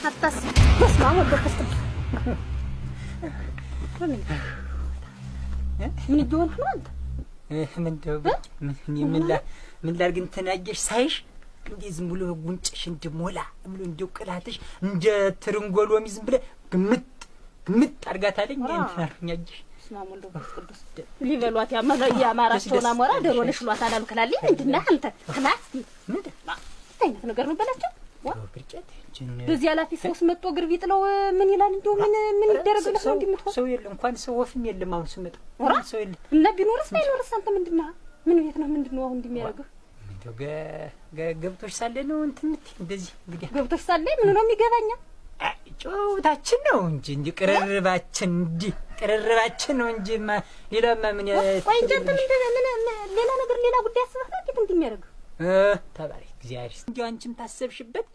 አታስብ። በስመ አብ ወወልድ ወመንፈስ ቅዱስ። ምን እየሆንክ ነው አንተ? ምን ላድርግ እንትን አየሽ ሳይሽ እንዲህ ዝም ብሎ ጉንጭሽ እንድሞላ ብሎ እንዲው ቅላትሽ እንደ ትርንጎሎሚ ዝም ብለህ ግምጥ ግምጥ አድርጋታለኝ። እንትን አልኩኝ አየሽ። በስመ አብ ወወልድ ወመንፈስ ቅዱስ። ሊበሏት ያማራቸውን አሞራ ዶሮ ነሽ ሏታል አሉ ክላልኝ። ምንድን ነህ አንተ? ክላስ ምንድን አይነት ነገር ነው በላቸው። ብርቄት በዚህ ኃላፊ ሰውስ መጥቶ እግር ቢጥለው ምን ይላል? እንደው ምን ምን ይደረግ ብለህ ነው እንዲህ የምትሆን? ሰው የለም እንኳን ሰው ወፍም የለም። አሁን ስመጣ ሰው የለም እና ቢኖርስ ባይኖርስ አንተ ምንድን ነህ? ምን ቤት ነው ምንድን ነው አሁን እንዲህ የሚያደርግህ? እንደው ገብቶሽ ሳለ ነው እንትን የምትይ እንደዚህ እንግዲህ ገብቶሽ ሳለ ምን ነው የሚገባኛ? ጨዋታችን ነው እንጂ እንዲህ ቅርርባችን እንዲህ ቅርርባችን ነው እንጂ ሌላማ ምን ቆይ እንጂ አንተ ምን ሌላ ነገር ሌላ ጉዳይ አስበህ ነው እንዴት እንዲህ የሚያደርግህ? ተባረክ እግዚአብሔር። እንዲያው አንቺም ታሰብሽበት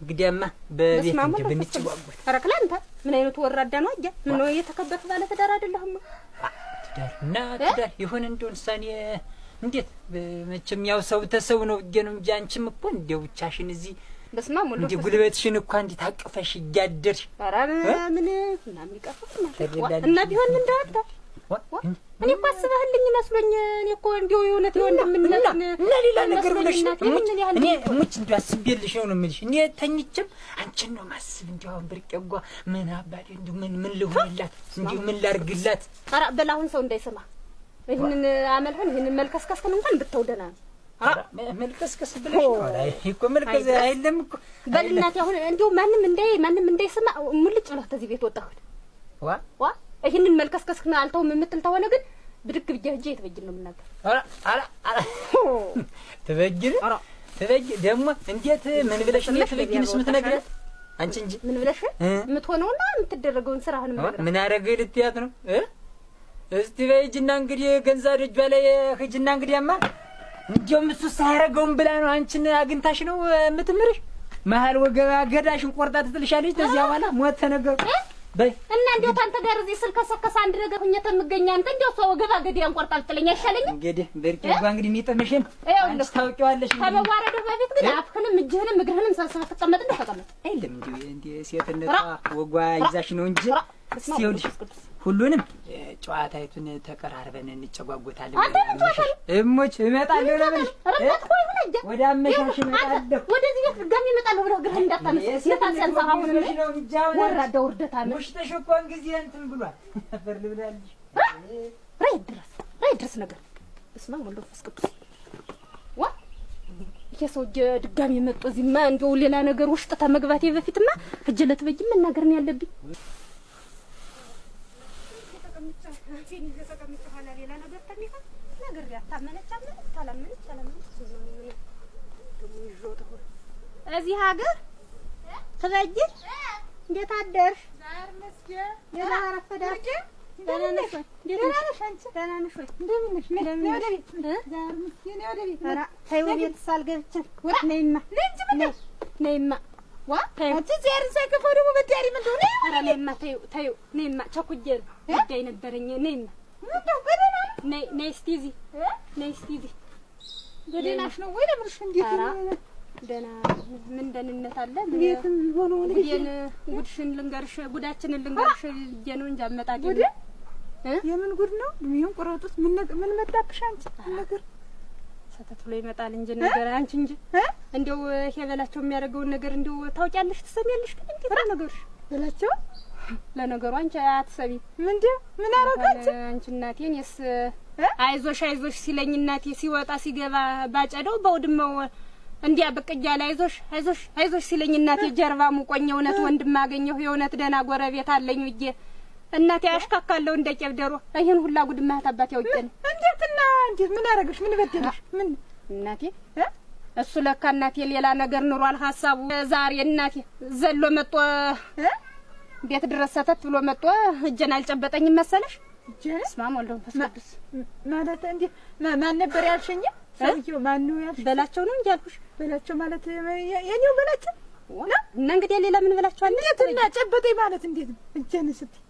እንግዲያማ በቤት እንደ ብንጨዋወት። ኧረ ክላ አንተ ምን አይነቱ ወራዳ ነው? አየህ ምን ነው የተከበርክ ባለ ትዳር አይደለህም? ትዳር እና ትዳር የሆነ እንደሆነ እኔ እንዴት መቼም ያው ሰው ተሰው ነው ብዬ ነው እንጂ አንቺም እኮ እንደው ብቻሽን እዚህ በስመ አብ ወወልድ እንደ ጉልበትሽን እኮ እንዲህ ታቅፈሽ እያደርሽ። ኧረ ምን ምናምን ይቀፍፍ እና ቢሆን ምን እንደው አንተ እኔ እኮ አስበህልኝ መስሎኝ። እኔ እኮ እንደው የእውነት የወንድምነት እና ሌላ ነገር ብለሽ እኔ ሙች እንደው አስቤልሽ ነው የምልሽ። እኔ ተኝቼም አንቺን ነው ማስብ። እንደው አሁን ብርቄ እጓ ምን አባቴ እንደው ምን ምን ልሁንላት እንደው ምን ላድርግላት? ኧረ በል አሁን ሰው እንዳይሰማ ይህንን አመልህን ይህንን መልከስከስክን እንኳን ብተው ደህና ነው። መልከስከስ ብለሽ ነው እኮ መልከስ አይደለም እኮ። በል እናቴ አሁን እንደው ማንም እንዳይሰማ ሙልጭ ብለህ ተዚህ ቤት ወጣህ። ዋ ዋ ይህንን መልከስከስክን አልተውም የምትል ተሆነ ግን ብድግ ብዬ ሂጅ የት ነው የምናገር። ኧረ ኧረ ኧረ ትበይን ትበይ ደግሞ እንዴት ምን ብለሽ ነው ትበይንስ የምትነግሪያት አንቺ እንጂ ምን ብለሽ የምትሆነውና የምትደረገውን ስራህን ምን አደረገኝ ልትያት ነው? እስቲ በይ ሂጂና እንግዲህ ገንዛ ደጇ ላይ ሂጂና እንግዲያማ እንዲያውም እሱ ሳያደርገውም ብላ ነው አንቺን አግኝታሽ ነው የምትምርሽ። መሀል ወገባ ገዳሽን ቆርጣ ትጥልሻለች። ተዚያ በኋላ ሞት ተነገሩ በይ እና እንዴት አንተ ጋር እዚህ ስልከሰከሰ አንድ ነገር ሁኜ ተምገኝ አንተ እንዲያው እሷ ወገባ ገዳያን ቆርጣ ልጥለኝ አይሻለኝም? እንግዲህ ብርቄ እንኳን እንግዲህ የሚጥምሽን አንቺ ታውቂዋለሽ። ከመዋረድህ በፊት ግን አፍህንም እጅህንም እግርህንም ሰብስበህ ትቀመጥ እንደው ተቀመጥ። አይደለም እንዲህ ሴትነቷ ወጓ ይዛሽ ነው እንጂ እስቲ ይኸውልሽ ሁሉንም ጨዋታይቱን ተቀራርበን እንጨጓጎታለን። አንተ ምን ጨዋታ ነው? እሞች እመጣለሁ ነው የምልሽ። ወደ አመሻሽ እመጣለሁ። ወደዚህ ቤት ድጋሚ እመጣለሁ ብለህ እግርህን እንዳታነሳ። አሁን ወራዳ ውርደታ ነው። ውሽጥሽ እኮ ጊዜ እንትን ብሏል። አፈር ልብላልሽ። ራይ ድረስ ራይ ድረስ ነገር በስመ አብ ወወልድ ወመንፈስ ቅዱስ። ዋ ይሄ ሰውዬ ድጋሚ መጥቶ እዚህማ እንደው ሌላ ነገር ውስጥ ተመግባቴ በፊትማ ሂጅ ለትበይ መናገር ነው ያለብኝ። ሌላ ነገር ተሚሆን ነገር ያታመነች አመነች አላመነች አላመነች። እዚህ ሀገር ትበይ እንዴት አደርሽ? ደህና አረፈዳችሁ? ደህና ነሽ ወይ? ደህና ነሽ ወይ? ኧረ ተይው ቤት ሳልገብቼ ነይማ ነይማ ኧረ ነይማ ተይው ተይው ነይማ ቸኩዬ ነው ጉዳይ ነበረኝ። ነይማ ነይ ነይ እስቲ እዚህ ነይ እስቲ እዚህ። በደህናሽ ነው ወይ ለምንሽ? እንዴት ደህና ምን ደህንነት አለ? እንዴት ሆኖ ጉዴን ጉድሽን ልንገርሽ ጉዳችንን ልንገርሽ ብዬ ነው እንጂ አመጣጤ ጉድ የምን ጉድ ነው? እድሜውን ቁረጡት። ምን ምን መጣብሽ አንቺ? ነገር ሰተት ብሎ ይመጣል እንጂ ነገር አንቺ እንጂ እንደው ይሄ በላቸው የሚያደርገውን ነገር እንደው ታውቂያለሽ፣ ትሰሚያለሽ። ግን እንዴት ነው ነገርሽ? በላቸው ለነገሩ አንቺ አትሰሚም። ምንድን ምን አደረጋች አንቺ እናቴ? እኔስ አይዞሽ አይዞሽ ሲለኝ እናቴ ሲወጣ ሲገባ ባጨደው በውድመው እንዲያ ብቅ እያለ አይዞሽ አይዞሽ አይዞሽ ሲለኝ እናቴ ጀርባ ሙቆኝ የእውነት ወንድም አገኘሁ የእውነት ደህና ጎረቤት አለኝ ብዬ እናቴ አሽካካለሁ እንደ ቄብ ደሮ። ይህን ሁላ ጉድ ማህት አባቴ አውቄ ነው። እንዴትና እንዴት ምን አደረገሽ? ምን በደለሽ? ምን እናቴ እሱ ለካ እናቴ ሌላ ነገር ኑሯል ሀሳቡ። ዛሬ እናቴ ዘሎ መጦ ቤት ድረስ ሰተት ብሎ መጦ እጄን አልጨበጠኝም መሰለሽ። እጄን? በስመ አብ ወወልድ ወመንፈስ ቅዱስ። ማለት እንዴ ማን ነበር ያልሽኝ? ሰውዬው ማን ነው ያልሽኝ? በላቸው ነው እንጂ ያልኩሽ። በላቸው ማለት የኔው በላቸው እና እንግዲህ ሌላ ምን በላቸው አለ? እንዴት እና ጨበጠኝ ማለት እንዴት ነው? እጄን ስትይ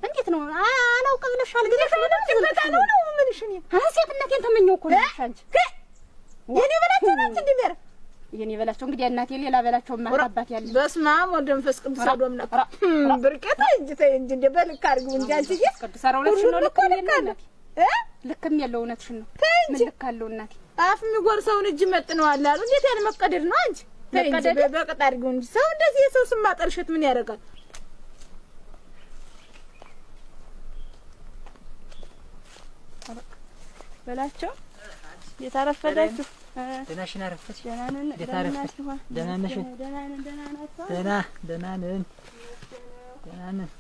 እንዴት ነው አላውቅም ብለሻል። ግን ጭበጣ ነው ነው የምልሽ እኔ ሴትነቴን ተመኘው እኮ ነው አንቺ የኔ በላቸው ነው እንጂ እንደሚያደርግ የኔ በላቸው እንግዲህ እናቴ ሌላ በላቸው ማታባት ያለ በስመ አብ ወወልድ ወመንፈስ ቅዱስ አሐዱ አምላክ። ብርቄ ተይ እንጂ ተይ እንጂ እንደ በልክ አድርጊው እንጂ አንቺዬ። ቅዱስ ኧረ እውነትሽን ነው። ልክም የለው እናቴ ልክም የለው እውነትሽን ነው። ምን ልክ አለው እናቴ? አፍ የሚጎርሰውን እጅ መጥነዋል አሉ። እንዴት ያለ መቀደድ ነው አንቺ? ተይ እንጂ በቅጥ አድርጊው እንጂ ሰው እንደዚህ የሰው ስም ማጠልሸት ምን ያደርጋል? በላቸው እንዴት አረፈዳችሁ? ደህናሽን አረፈድሽ? ደህና ነን። እንዴት አረፈድሽ? ደህና ነሽ? ደህና ነን። ደህና ናችሁ? ደህና ደህና ነን። ደህና ነን።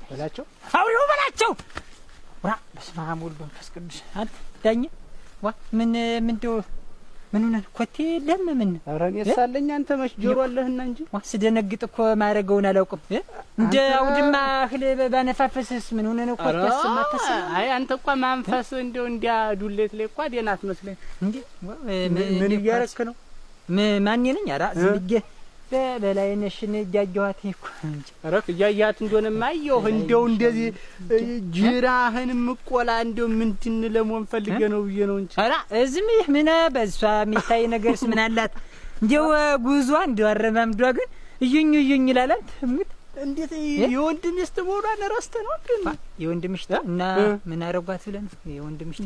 በላቸው አውሬው በላቸው። ዋ በስመ አብ ወወልድ ወመንፈስ ቅዱስ። አንተ ዳኘ ዋ ምን እንደው ምን ሆነህ ኮቴ የለህም? ምን ኧረ እኔስ አለኝ። አንተ መች ጆሮ አለህና እንጂ ዋ ስደነግጥ እኮ ማረገውን አላውቅም። እንደ አውድማ እህል ባነፋፈስስ ምን ሆነህ ነው? ኮቴ አሰማ። አይ አንተ እኮ ማንፈስ እንደው እንዲያ ዱሌት ላይ እኮ ደህና አትመስለኝ እንዴ። ምን እያረክ ነው? ማን ነኝ? ኧረ ዝም ብዬ በላይነሽን እያየኋት እኮ እንጂ። ኧረ እያየኋት እንደሆነማ አየሁ። እንደው እንደዚህ ጅራህን የምቆላ እንደው ምንድን ለመሆን ፈልጌ ነው ብዬ ነው እንጂ። ኧረ ዝም ይህ ምን በእሷ የሚታይ ነገርስ ምን አላት? እንደው ጉዟ እንደው አረማምዷ ግን እዩኝ እዩኝ ይላል። አንተ እንዴት የወንድ ሚስት መሆኗን ረስተህ ነው እንዴ? የወንድ ሚስት እና ምን አረጓት ብለህ ነው? የወንድ ሚስት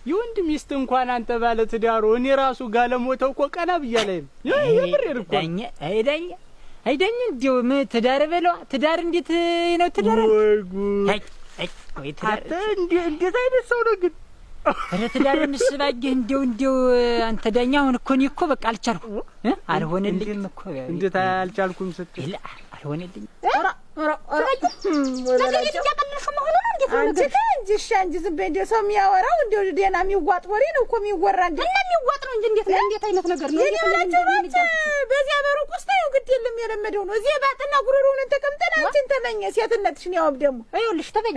የወንድ ሚስት እንኳን አንተ ባለ ትዳሩ እኔ ራሱ ጋለሞተው እኮ ቀና ብያለሁ። የምሬን እኮ ዳኘ። አይ ዳኘ አይ ዳኘ እንደው ምን ትዳር በለዋ። ትዳር እንዴት ነው ትዳር? ወይ ጉድ! አይ አይ ወይ ትዳር! አንተ እንዴት አይነት ሰው ነው ግን? ኧረ ትዳርንስ ባየህ እንደው እንደው አንተ ዳኛ አሁን እኮ እኔ እኮ በቃ አልቻልኩም። አልሆነልኝም እኮ። እንዴት አልቻልኩም ስትል? አልሆነልኝም። ኧረ ኧረ ኧረ እያቀለልሽው መሆኑ ነው። እንዴት ነው አንቺ ተይ እንጂ እሺ፣ አንቺ ዝም በይ። እንደው ሰው የሚያወራው እንደው ደህና የሚዋጥ ወሬ ነው እኮ የሚወራ እንጂ እና የሚዋጥ ነው እንጂ እንዴት ነው? እንዴት አይነት ነገር ነው? የኔ በላቸው በዚያ በሩቅ ውስጥ ይኸው ግድ የለም የለመደው ነው። እዚህ ባጥና ጉሮሮውን ተቀምጠን አንቺን ተመኘ ሴትነትሽን ያውም ደግሞ ይኸውልሽ ተበይ።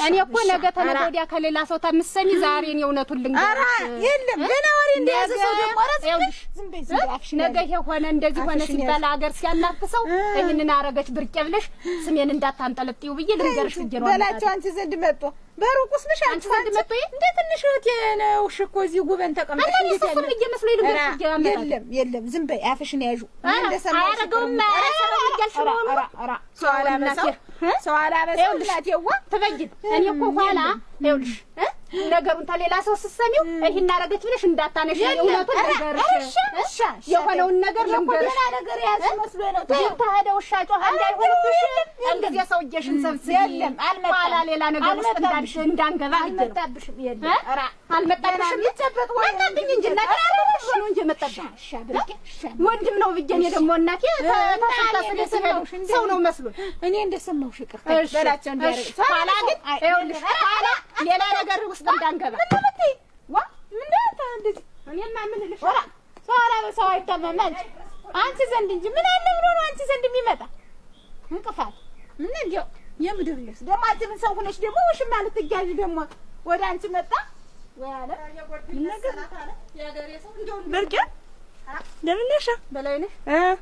እኔ እኮ ነገ ተነገ ወዲያ ከሌላ ሰው ታምሰሚ ዛሬ እኔ እውነቱን ልንገርሽ። ኧረ የለም ገና ወሬ እንደያዘ ሰው ደግሞ ኧረ ዝም በይ ዝም በይ አፍሽን ነገ ይሄ ሆነ እንደዚህ ሆነ ሲባል አገር ሲያላፍሰው ይሄንን አረገች ብርቄ ብለሽ ስሜን እንዳታንጠለጥዪው ብዬ ልንገርሽ ብዬ ነው። በላቸው አንቺ ዘንድ መጥቶ በሩቁስ ነሽ አንቺ ዘንድ መጥቶ እንደ ትንሽ እህቴ ነውሽ እኮ እዚህ ጉበን ተቀምጠሽ እንዴት ያለ እሱን እየመስሎኝ ልንገርሽ ብዬ አመጣለሁ። የለም የለም ዝም በይ አፍሽን ያዡ። እንደሰማሁሽ አያረገውም አያረገውም እያልሽ ነው። ኧረ ሰው አላበሳው ሰው አላበሳው እናቴዋ ትበይን። እኔ እኮ ኋላ ይኸውልሽ ነገሩን ተሌላ ሰው ስትሰሚው ይሄን አደረገች ብለሽ እንዳታነሽ እውነቱን ልንገርሽ። የሆነውን ነገር ልንገርሽ። ነገር ያዝ መስሎኝ ነው። ተሄደ ውሻ ጮኸ እንዳይሆንብሽ እንግዲህ ሰውዬሽን ሰብስቢ። የለም አልመጣም። ኋላ ሌላ ነገር ውስጥ እንዳንገባ አልመጣብሽም። የለም ኧረ አልመጣብሽም። ይጨበጥ ወይ መጣብኝ እንጂ እናቴ ነው እንጂ መጣብኝ። ወንድም ነው ብዬ እኔ ደግሞ እናቴ ሰው ነው መስሎኝ እኔ እንደሰማሁሽ ይቅርታ በላቸው እንዲያደርግ። ኋላ ግን ይኸውልሽ ኋላ ሌላ ነገር ውስጥ እንዳንገባ። ምን ነው የምትይ? ዋ ምን ነው እንደዚህ? እኔማ ምን እልሽ ኧረ ሰው አላበሳው አይታማም። አንቺ አንቺ ዘንድ እንጂ ምን አለ ብሎ ነው አንቺ ዘንድ የሚመጣ እንቅፋት? ምን እንደው የምድር ልብስ ደግሞ አንቺ ምን ሰው ሆነሽ ደግሞ ውሽማ ልትጋዥ ደግሞ ወደ አንቺ መጣ ወይ አለ ምን ነገር ብርቄ እንደምን ነሽ? በላይነሽ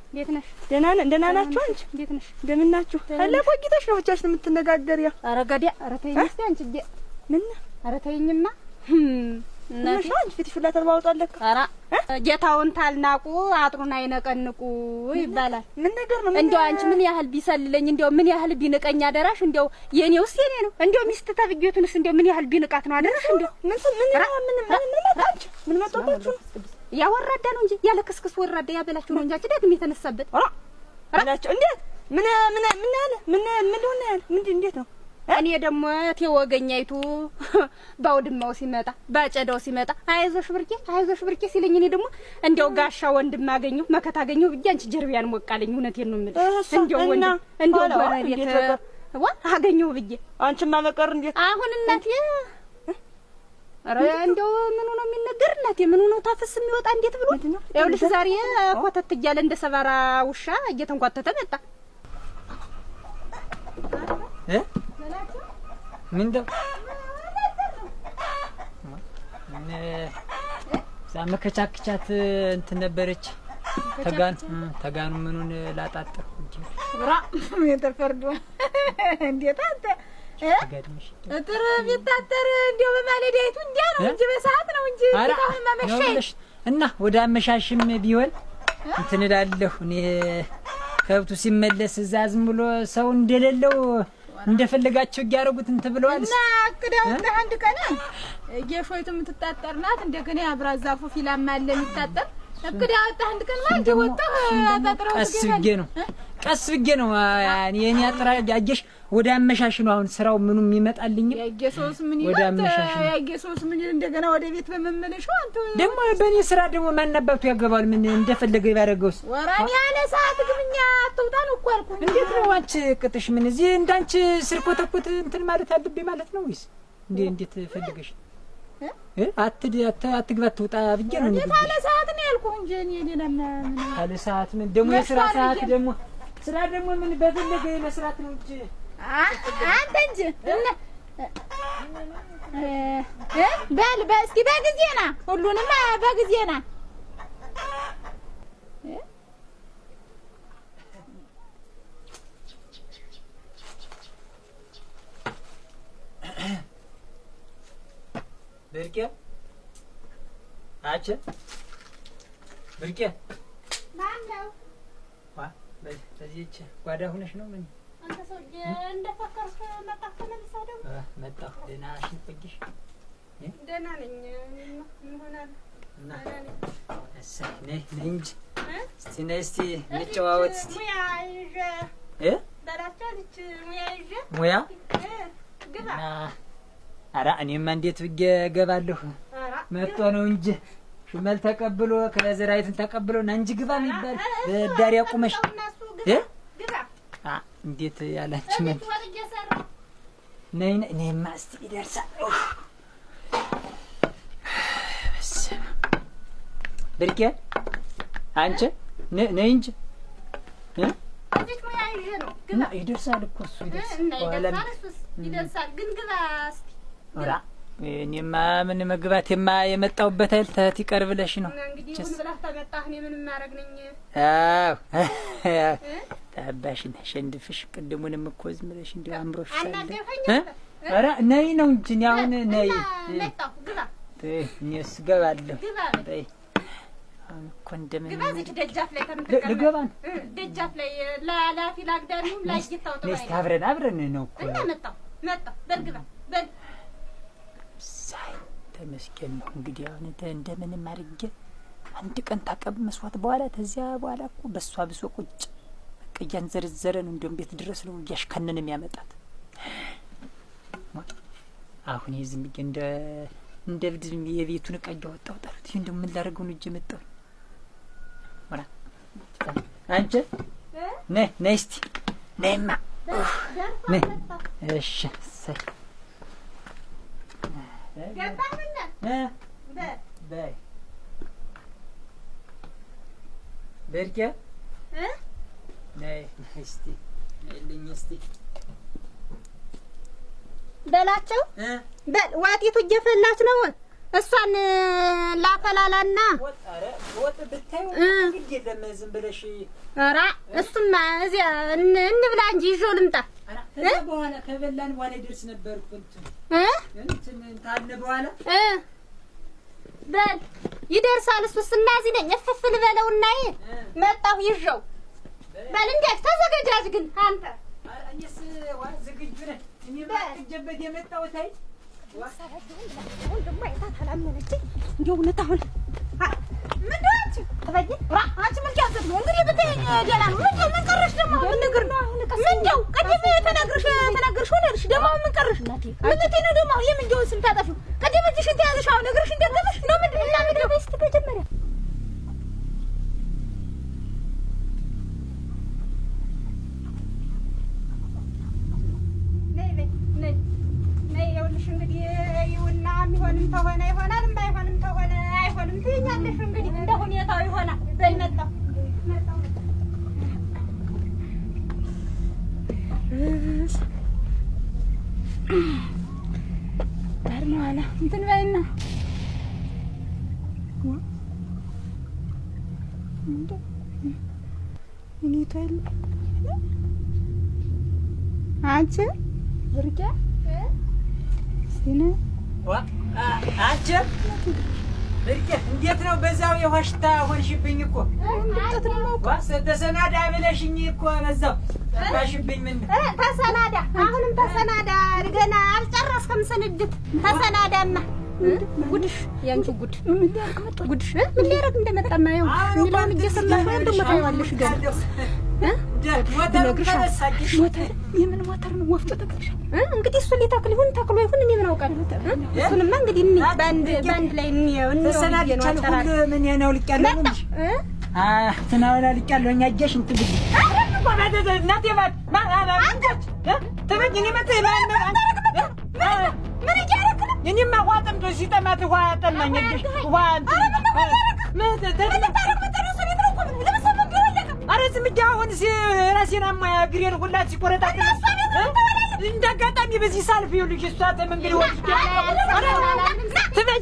እንዴት ነሽ? ደህና ነን። ደህና ናችሁ? አንቺ እንዴት ነሽ? እንደምን ናችሁ? አለ ቆይተሽ ነው ብቻሽን የምትነጋገሪያ? ኧረ ገዲያ ኧረ ተይኝ እስኪ አንቺ ምን ኧረ ተይኝማ እናቴ አንቺ ፊትሽ ሁላ ተለዋውጧል ለካ። ኧረ ጌታውን ታልናቁ አጥሩን አይነቀንቁ ይባላል። ምን ነገር ነው? እንደው አንቺ ምን ያህል ቢሰልለኝ እንደው ምን ያህል ቢንቀኝ አደራሽ እንደው የኔውስ የኔ ነው። እንደው ሚስት ተብዬቱንስ እንደው ምን ያህል ቢንቃት ነው አደራሽ እንደው ምን ምን ምን ምን መጣ አንቺ ምን መጣባችሁ? ያ ወራዳ ነው እንጂ ያለ ክስክስ ወራዳ ያበላችሁ ነው እንጂ አንቺ ዳግም የተነሳበት ኧረ አላቸው። እንዴት ምን ምን ምን አለ ምን ምን ሆነ ያለ ምንድን እንዴት ነው? እኔ ደግሞ ተወገኛይቱ ባውድማው ሲመጣ ባጨዳው ሲመጣ አይዞሽ ብርቄ አይዞሽ ብርቄ ሲለኝ እኔ ደግሞ እንደው ጋሻ ወንድም አገኘሁ መከታ አገኘሁ ብዬ አንቺ ጀርቢያን ሞቃለኝ። እውነቴን ነው የምልሽ። እንደው ወንድም እንደው ጎረቤት ዋ አገኘሁ ብዬ አንቺማ መቀር እንዴት አሁን እናቴ ኧረ እንደው ምኑ ነው የሚነገር እናቴ ምኑ ነው ታፍስ የሚወጣ እንዴት ብሎ ይኸውልሽ ዛሬ ኮተት እያለ እንደ ሰባራ ውሻ እየተንኳተተ መጣ። ምንድን እዛ መከቻክቻት እንትን ነበረች። ተጋኑ ምኑን ላጣጥር ራ የተፈርዶ እንዴት አንተ እጥር ቢታጠር እንዲያው በማለዳይቱ እንዲያ ነው እንጂ በሰዓት ነው እንጂ አሁን ማመሻይ እና ወደ አመሻሽም ቢሆን እንትን እላለሁ እኔ። ከብቱ ሲመለስ እዛ ዝም ብሎ ሰው እንደሌለው እንደፈለጋቸው እያደረጉት እንትን ብለዋል። እና እቅድ አውጥተህ አንድ ቀን ጌሾይቱ የምትጣጠር ናት። እንደገና የአብራ ዛፉ ፊላማ አለ የሚታጠር። እቅድ አወጣህ አንድ ቀን ማለት ወጣህ አጣጥረው። ቀስ ብዬ ነው የኔ አጥራ አየሽ፣ ወደ አመሻሽ ነው አሁን ስራው ምኑም የሚመጣልኝ። ያጌሶስ ምን ይላል? ያጌሶስ ምን ይላል? እንደገና ወደ ቤት በመመለሻው አንተ ደግሞ በእኔ ስራ ደግሞ ማን አባቱ ያገባል? ምን እንደፈለገ ይባረገውስ? ወራኔ ያለ ሰዓት ግምኛ አትውጣ ነው እኮ አልኩህ። እንዴት ነው አንቺ ቅጥሽ? ምን እዚህ እንዳንቺ ስርኮተኮት እንትን ማለት አለብኝ ማለት ነው ወይስ እንዴት ፈልገሽ? አትግባ አትውጣ ብዬ ነው። እንዴት አለ ሰዓት ነው ያልኩህ እንጂ እኔ ሌላ ምን አለ ሰዓት ምን ደግሞ የስራ ሰዓት ደግሞ ስራ ደግሞ ምን በፈለገ መስራት ነው እንጂ አንተ እንጂ እና በል እስኪ በጊዜ ና፣ ሁሉንም በጊዜ ና። ብርቄ አቸ ብርቄ ማነው? በዚህች ጓዳ ሁነሽ ነው ምን? አንተ ሰውዬ እንደፈከርክ መጣህ ተመልሰህ ደግሞ? መጣሁ። ደህና ነሽ? ቆየሽ? ደህና ነኝ። ምን ሆናለሁ? እና እሰይ ነይ ነይ እንጂ እስቲ ነይ እስቲ እንጨዋወት እስቲ። ሙያ ይዤ በላቸው ልጅ ሙያ ይዤ ሙያ ግባ። ኧረ እኔማ እንዴት ብዬ እገባለሁ? መጥቶ ነው እንጂ ሽመል ተቀብሎ ከዘራይትን ተቀብሎ ና እንጂ ግባ የሚባል በዳር ያቁመሽ እንዴት ያላንቺ ምን ነይ ነይ እኔማ እስቲ ይደርሳል። ብርቄ አንቺ ነይ እንጂ ይደርሳል እኮ እሱ ይደርሳል። ይደርሳል ግን ግባ እስቲ። ኧረ እኔማ ምን መግባቴማ የመጣሁበት አይደል ተህት ይቀር ብለሽ ነው። እንግዲህ ይሁን ብለህ ተመጣህ እኔ ምን ማድረግ ነኝ? አዎ ታባሽ ነሽ ሸንድፍሽ። ቅድሙንም እኮ ዝም ብለሽ እንዲሁ አምሮሽ ሳለ ኧረ ነይ ነው እንጂ እኔ አሁን ነይ። መጣሁ ግባ። ተይ እኔስ እገባለሁ። ተይ አሁን እኮ እንደምን ግባ። እዚህ ደጃፍ ላይ ከምትቀመጥ ልገባ ነው። ደጃፍ ላይ ላላፊ ላግዳሚውም ላይታው ጥሩ አይደል? አብረን አብረን ነው እኮ እና መጣሁ መጣሁ። በል ግባ በል። ሳይ ተመስገን ነው እንግዲህ አሁን እንደምንም አድርጌ አንድ ቀን ታቀመስዋት በኋላ ተዚያ በኋላ እኮ በሷ ብሶ ቁጭ በቃ እያንዘረዘረ ነው እንደውም ቤት ድረስ ነው እያሽከነን የሚያመጣት። አሁን ይሄ ዝም ብዬ እንደ እብድ የቤቱን ዕቃ እያወጣሁ ጣሉት። ይሄ እንደው ምን ላደርገው ነው እጄ መጣሁ። ወራ አንቺ ነይ ነይ እስቲ ነይማ ነይ። እሺ እሰይ በይ ብርቄ ነይ እስቲ ነይልኝ እስቲ በላቸው። በል ዋጢቱ እየፈላች ነው። እሷን ላፈላላና ወጥ ብታዩ ግድ የለም ዝም ብለሽ ኧረ እሱማ እዚያ እንብላ እንጂ ይዤው ልምጣ። ከዛ በኋላ ከበላን በኋላ ይደርስ ነበር እኮ እንትን እንትን ታለ በኋላ በል ይደርሳል። እሱስ እና እዚህ ነኝ እፍፍ ልበለውና መጣሁ ይዤው። በል እንዴት ተዘገጃጅ ግን አንተ። እኔስ ዝግጁ ነኝ። እኔማ አቅጄበት የመጣሁት አይ አሁን ደግሞ አይታት አላመነችኝ። እንደው እውነት አሁን ምንድን ነው አንቺ አንቺ መልክ ያዘት ነው እንግዲህ ብትይኝ ደህና ነው። ምንድን ምን ቀረሽ ደግሞ አሁን ምን ነገር ምንድነው? ቅድም ተናግረሽ ሆነልሽ ደግሞ አሁን ምን ቀረሽ? ምን ልትይ ነው ደግሞ አሁን የምንጀውን ስም ታጠፊው? ቅድም እጅሽን ተያዘሽ አሁን እግርሽን ደገመሽ ነው ምንድን እና ምንድን ነው እስኪ መጀመሪያ ነይ በይ ነይ ነይ። ይኸውልሽ እንግዲህ ይኸውና የሚሆንም ተሆነ ይሆናል፣ የማይሆንም ተሆነ አይሆንም ትይኛለሽ። እንግዲህ እንደ ሁኔታው ይሆናል። በይ መጣሁ መጣሁ። ዳር ነው አለ እንትን በይና እኔ ታይል አንቺ ብርቄ እስቲ ነይ። ዋ አንቺ ብርቄ እንዴት ነው በዛው የውሃ ሽታ ሆንሽብኝ እኮ። ዋ ተሰናዳ ብለሽኝ እኮ በዛው ጠፋሽብኝ። ምን ተሰናዳ፣ አሁንም ተሰናዳ። ገና አልጨረስክም ስንድት። ተሰናዳማ ጉድሽ፣ ያንቺ ጉድ ምን ሊያደርግ መጣ? ጉድሽ ምን ሊያደርግ እንደመጣማ ይኸው የሚለውን እየሰማሽ ወይም ደግሞ ታይዋለሽ ገና። ሞተሩ ተነሳሽ። ሞተር የምን ሞተር ነው? ወፍጮ ተክለሻል? እንግዲህ እሱ ሊተክል ይሁን ተክሎ ይሁን እኔ ምን አውቃለሁ። እሱንማ እንግዲህ እኔ በአንድ ላይ እንየው እንየው ብዬ ነው። ተሰናድቻለሁ። አጠራር ሁሉ ምን ነው ልቄያለሁ ነው መጣ ትናወላ ልቄያለሁ። እኛ እጀሽ እንትን ብዬ እናቴ ባት ትበኝ እኔ መጥ ምን እያደረክ ነው? እኔማ ውሃ ጠምቶ ሲጠማት ውሃ ጠማኝ። እጀሽ ውሃ እንትን ኧረ ዝም ብዬ አሁን ራሴን አሟያ እግሬን ሁላ ሲቆረጣ እንደ አጋጣሚ በዚህ ሳልፍ ይኸውልሽ እሷ ተመንገድ ወስጄ ትበይ።